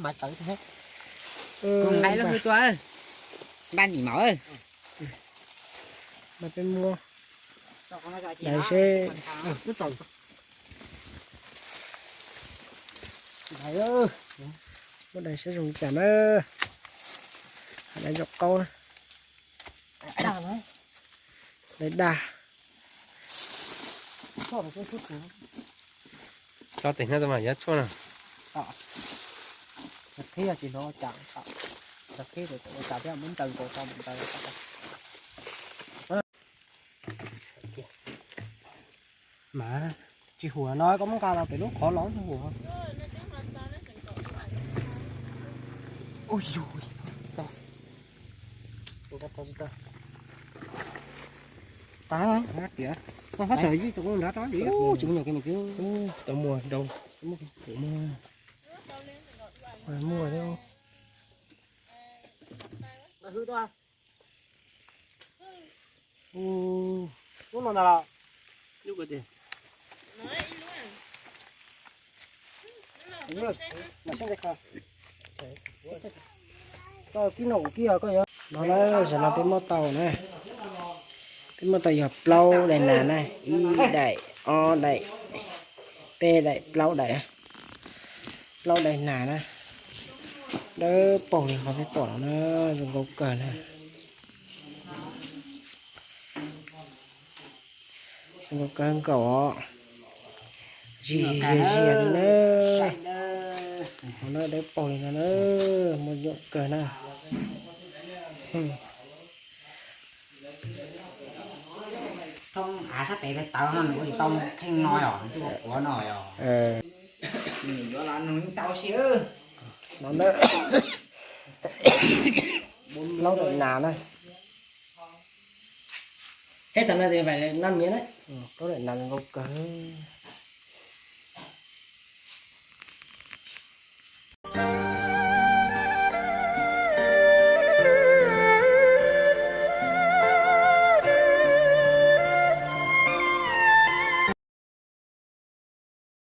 Mas tawv thiab. Kuv nqaij lub hwj tuaj, npaj nim mov. Mas peb muab dais seb, muab dais seb zoo li cas na. Dais zaum qaub na. Dais daj. Tso tes hnab tso mas yuav tshuaj na. Mas tsis huam no koj muab nqa los pem lub qhov los tsis huam. Ui, tas tias koj txawm yij tau nrad rau li tsis muaj nyuam ke me txwb. Tau muag rau, muag thiab. Lub no ntag los? No na, zaum no peb muab tau na, peb muab tau yog plaub daim nas na, ib daim, ob daim, peb daim, plaub daim, plaub daim nas na. Dawb paug li qhov peb pom no na, zoo nkauj kawg na. Zoo nkauj kawg nkaus os. Zig ziag ziag li na. Qhov no dawb paug li no na, muaj nyuam kawg na. Thoob av sab pem peb tawv no nws ua tsis tau kheej no yom, nws twb ua quav no yom. Nws yuav los nws yeej tau si. No na, plaub daim nas na. Teb tag no ces vam naj miav na. Plaub daim nas zoo nkauj kawg.